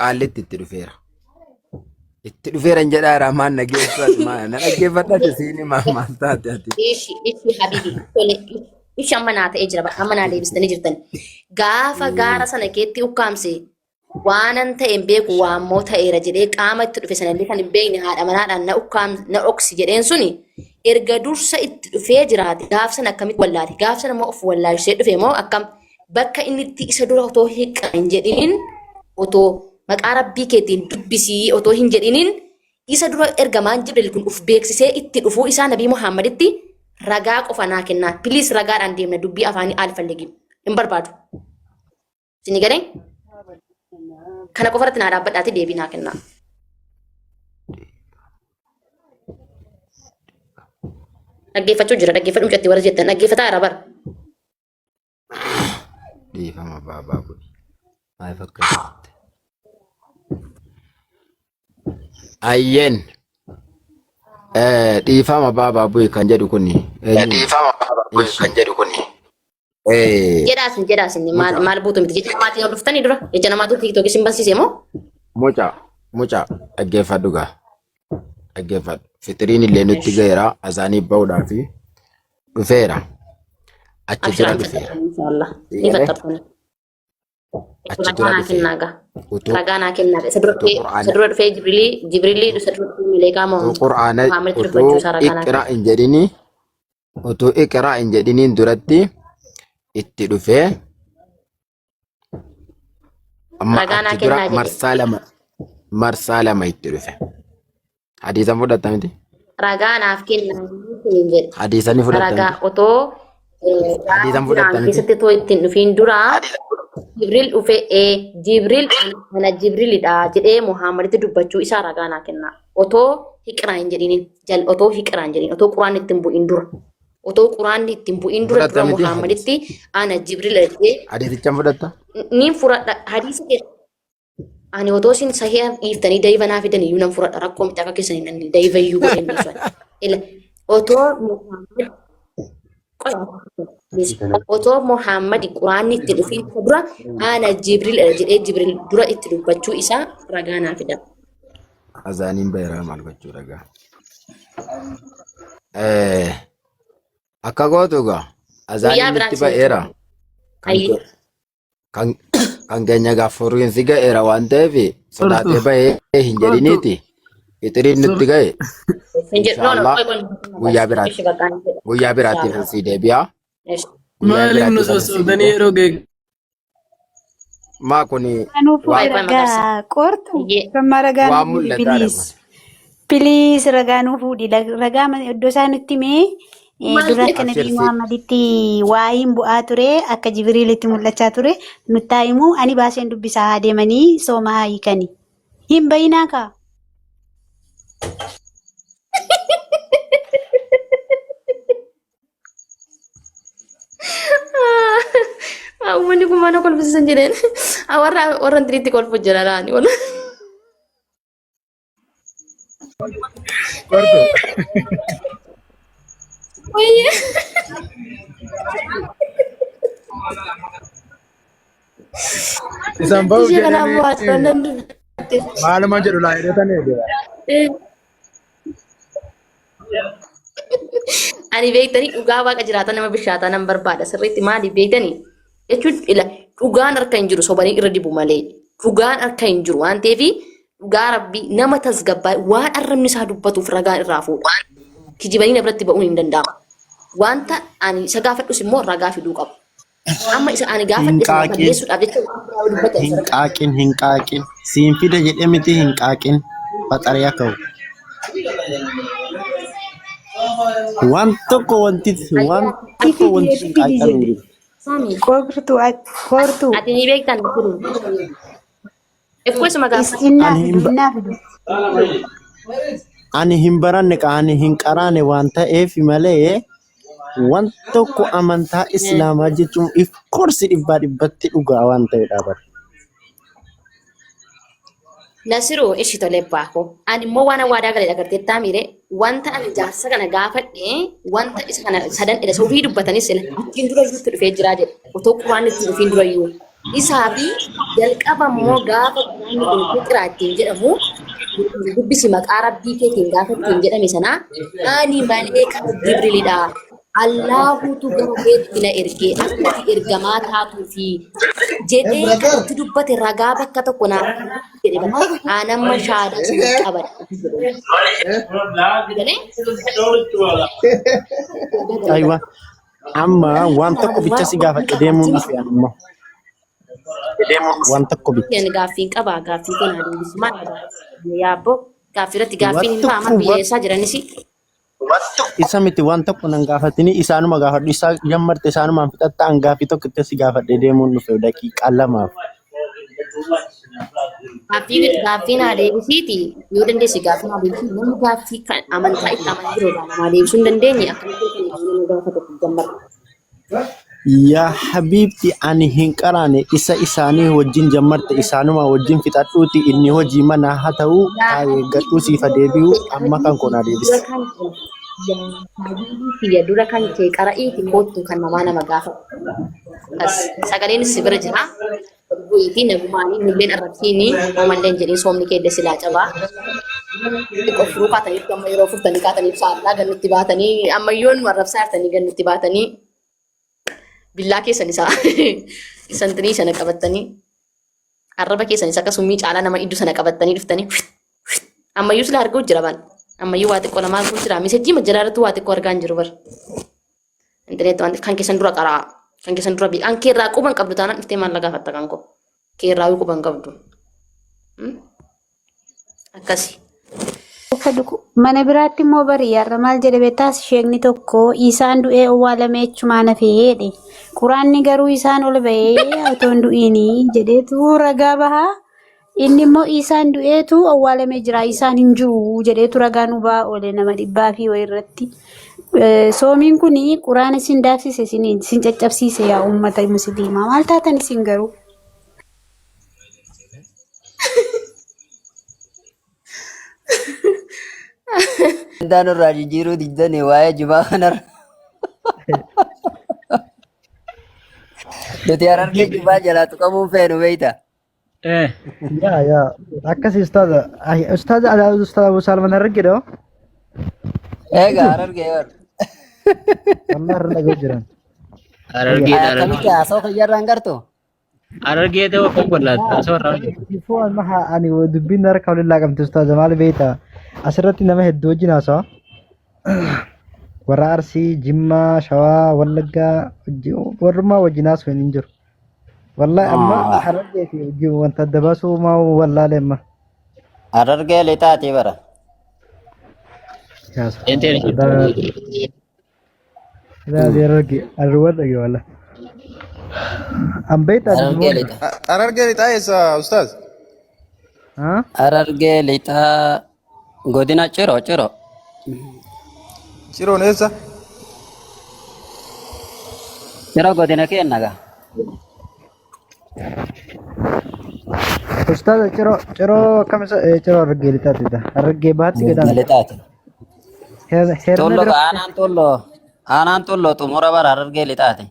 Qaallitti itti dhufeera. Itti dhufeera hin jedhaa irraa maal nageessu ati maal na dhaggeeffadha ati siin himaa maal taate ati. Ishi ishi habibi tole ishi amma naa ta'ee jira amma naa deebistanii jirtan. Gaafa gaara sana keetti ukkaamse waanan ta'e hin beeku waammoo ta'eera jedhee qaama itti dhufe sanallee kan hin beekne haadha manaadhaan na ukkaam na dhoksi jedheen suni erga dursa itti dhufee jiraate gaaf sana akkamitti wallaale gaaf sana immoo of wallaalchisee dhufe moo akkam bakka inni itti isa dura otoo hiiqa hin jedhiniin otoo maqaa rabbii keetiin dubbisii otoo hin jedhiniin isa dura ergamaan Jibriil kun uf beeksisee itti dhufuu isaa Nabii Muhammaditti ragaa qofa naa kennaa. Piliis ragaadhaan deemna dubbii afaanii alfallegim hin barbaadu. Isin galee kana qofa irratti naa dhaabbadhaati deebii naa kennaa. Dhaggeeffachuu jira dhaggeeffadhu mucatti warra jettan dhaggeeffataa irra bara. Dhiifama baabaa kun. Maaliif akka jette? Ayyeen. Dhiifama baabaa bu'i kan jedhu kun eenyu? Dhiifama baabaa bu'i Ishi. kan jedhu kun Jedhaa isin jedhaa isin maal Mucaa. maal buutu miti jecha namaatiin hordoftanii dura jecha namaatu tiiktookii isin bansiise moo? Mucaa. Mucaa. Dhaggeeffadhu gaa. Dhaggeeffadhu. Fixiriin illee nutti ga'eera. Azaanii ba'uudhaaf dhufeera. Achi Abshir dura an dhufeera. faxartanii inshallah. Sii Ni galee? faxartanii. Achi Ragaa dura naa dhufeera. kennaa gaa. Utuu Ragaa naa kennaa. Isa dura utuu dhufee isa qur'aana dura dhufee Jibrilii Jibrilii isa dura dhufee Maleekaa moo utuu qur'aana Muhammaditti utuu dubbachuu isaa ragaa naa iqra kenna. hin jedhini utuu iqra hin jedhiniin duratti itti dhufee amma Ragaa naa achi dura kennaa jedhe. marsaa lama itti dhufe. Hadiisa fudhatta miti? Ragaa naaf kennaa hin jedhe. Hadiisa ni fudhatta Ragaa miti? otoo Hadiisa gaara fudhatta Hiraan miti? keessatti otoo ittiin dhufiin dura Jibriil dhufe Jibriil ana Jibriilidha jedhee Muhammaditti dubbachuu isaa ragaa naa kennaa. Otoo hiqiraa hin jedhiniin jal otoo hiqiraa hin jedhin otoo quraanni ittiin bu'in dura. Otoo quraanni ittiin bu'in dura Fudhatta dura miti hadiisa? Muhammaditti ana Jibriil jedhee Hadiisicha fudhatta? niin furadha hadiisa keessa ani otoo isin sahiha dhiiftanii dayiva naa fidan iyyuu nan furadha rakkoo miti akka keessan hin dhanne dayiva iyyuu godheen dhiisan. Ila otoo Muhammad otoo Muhammad quraanni itti dhufin dura ana Jibriil jedhee Jibriil dura itti dubbachuu isaa ragaa naa fida. Azaaniin baheera maal gochuu ragaa. Akka gootu egaa Guyyaa azaaniin biraan nutti isin ba'eera. Kan Ayyee. kan kan keenya egaa furiinsi ga'eera waan ta'eef sodaatee Sortu. bahee hin Kortu. jedhiniiti. Fixiriin nutti ga'e Hin jedhu. No, no, inshaallah qoy, qoy. guyyaa biraatti Ishi bakka hin jedhu. guyyaa biraatti Inshallah. sii deebi'a. Ishi. Guyyaa Maaliif nu biraatti sana sii sossobdanii deebi'a. yeroo ga'e Maa kuni Ragaa nuuf waan fuudhi Qoy, qoy, magarsa. ragaa qortu Iyyee. amma ragaa waan nuuf fuudhi mul'ataadha piliis kun. piliis ragaa nuuf fuudhi ragaa iddoo isaa nutti himee Maal dura jedhe? akka Abshir Nabii si Muhammaditti waa'iin bu'aa ture akka Jibriilitti mul'achaa ture nutti haa himu ani baaseen dubbisaa haa deemanii sooma haa hiikanii hin bayinaa kaa. Uummanni kun maal na kolfisiisan jedheen. Warra warra intinitti kolfu jira laani. Korto. Wayye. Isaan bahuuf Ishee kanaaf jedhanii bu'aa jiran nan dubbate. maaluma jedhu laa hidhatanii eegala. Ani beektanii dhugaa waaqa jiraata nama bishaataa nan barbaada sirriitti maaliif beektanii jechuun ila dhugaan harka hin jiru sobanii irra dibu malee dhugaan harka hin jiru waan ta'eef dhugaa rabbii nama tasgabbaa'e waan arrabni isaa dubbatuuf ragaan irraa fuudha. Kijibanii na biratti ba'uun hin danda'amu. Wanta ani isa gaafadhus immoo ragaa fiduu qabu. Amma isa ani Hin gaafadhe sana qaaqin, balleessuudhaaf jecha waan biraa yoo dubbatan hin isa qaaqin, hin qaaqin. Siin fida jedhee miti hin qaaqin. Faxariyaa ka'u. Waan tokko wanti waan Itti tokko fidi wanti itti sin fidi qaaqan hin jedhe jiru. Sami. qortu qortu Ati ni beektan jiru. Ekkoo isuma is gaafadhu. innaa Ani fidu hin ba- innaa fidu. ani hin baranne ani hin qaraane waan ta'eef malee waan tokko amantaa islaamaa jechuun if korsi dhibbaa dhibbatti dhugaa waan ta'edha bara. Nasiru ishi tole baako. Ani immoo waan waadaa galee agarteettaa miire wanta ani jaarsa kana gaafadhe wanta isa kana sadan ila ofii dubbatanis sila ittiin dura iyyuu itti dhufee jiraa jedhe otoo quraan itti dhufiin dura iyyuu. Isaa fi jalqaba immoo gaafa quraanni kun fiqiraa ittiin jedhamu dubbisi maqaa rabbii keetiin gaafa ittiin jedhame sana ani maleeka Jibrilidha. Allaahutu gara keetti na ergee akka ati ergamaa taatuu fi jedhee kan itti dubbate ragaa bakka tokko naa jedhe bara. Aan amma shaadaa sun qabadha. Jedhee Aywa. Amma waan tokko bicha si gaafadhe deemuun dhufe ani immoo. Waan tokko bicha. Ani gaaffiin qaba gaaffii kana deebisu maal yaabboo gaaffii irratti gaaffiin Waan hin ta'a tokko biyya eessaa jiranis isa miti waan tokko nan gaafatini isaanuma gaafadhu isaa jammarte isaanumaan fixatta an gaaffii tokko itti si gaafadhe deemuun dhufe daqiiqaa lamaaf. Gaaffii gaaffii naa deebisiiti yoo dandeesse gaaffii naa deebisii namni gaaffii kan amantaa itti amanaa jiru irraa namaa deebisuu hin dandeenye akkamitti kan nama gaafatu gammada. Yaa habiibti ani hin qaraane isa isaanii wajjin jammarte isaanuma wajjin fixadhuuti inni hojii manaa haa ta'u Yaa taa'ee eeggadhuu siif haa deebi'u amma kan koo naa dura deebisi. kan yaa habiibii kiyya dura kan kee qara'iiti koottu kan namaa nama gaafatu. As sagaleen si bira jira. Gad bu'iitii nagumaanii nulleen arrabsiini homalleen jedhee soomni kee illee silaa cabaa. Xiqqoo furuu kaataniif amma yeroo furtanii kaataniif saallaa gad nutti baatanii ammayyoo nu arrabsaa jirtanii gad nutti baatanii billaa keessan isaa isantinii sana qabattanii arraba keessan isa akka summii caalaa nama iddu sana qabattanii dhuftanii ammayyuu sila arguu jira baan ammayyuu waa xiqqoo nama arguu jira misejjii majjalaa irratti waa xiqqoo argaa hin jiru bar. Intaneetti waan kan keessan dura qaraa kan keessan dura an keerraa quba hin qabdu taanaan dhuftee maal na gaafatta kan koo keerraa quba hin qabdu. Akkasi. Mana biraatti immoo bari har'a maal jedhe beektaas sheekni tokko isaan du'ee owwaalamee achumaan hafee jedhe. Quraanni garuu isaan ol ba'ee otoo hin du'iinii jedheetu ragaa bahaa. Inni immoo isaan du'eetu owwaalamee jira isaan hin jiru jedheetu ragaa nu ba'aa oole nama dhibbaa fi wayii irratti. Soomiin kun quraana isin daaksise isin isin caccabsiise yaa uummata musliimaa maal taatan isin garuu? Ajandaa nurraa jijjiiruu diddanii waa'ee jimaa kanarra. Nuti harargee jimaa jalaa tuqamuu hin feenu beeyta. Yaa yaa akkasi ustaaza ustaaza ustaaza Abu Salman argidho Egaa harargee bar. amma irra dhaga'u jiran. Harargee Akkamitti haasoo kiyyarraan gartu? Harargee ta'uu akkam godhaata osoo irraa hojjetu. Ifoo amma ani dubbiin harka waliin laaqamte ustaaza maal beekta asirratti nama hedduu wajjin haasawa. Warra Arsii, Jimmaa, Shawaa, Wallaggaa warrummaa wajjin haasa'u hin jiru. Wallahi amma harargee fi wajjin wanta adda baasuu maa wallaale amma. Harargee lixaatii bara. Yaa subhanallah. Daa harargee arruwan dhage wallah. An beektaa Harargee lixaa. Harargee lixaa eessa ustaaz? Ha? Harargee lixaa godina Ciro Ciro. Ciroon eessa? Ciro godina keenna gaa. Ustaaza ciroo ciroo akkam isa ciroo harargee lixaati dha. Harargee bahaatti Godina gadaan. lixaati. Heerna Tulloo bira aanaan tulloo aanaan tulloo xumura bara harargee lixaati.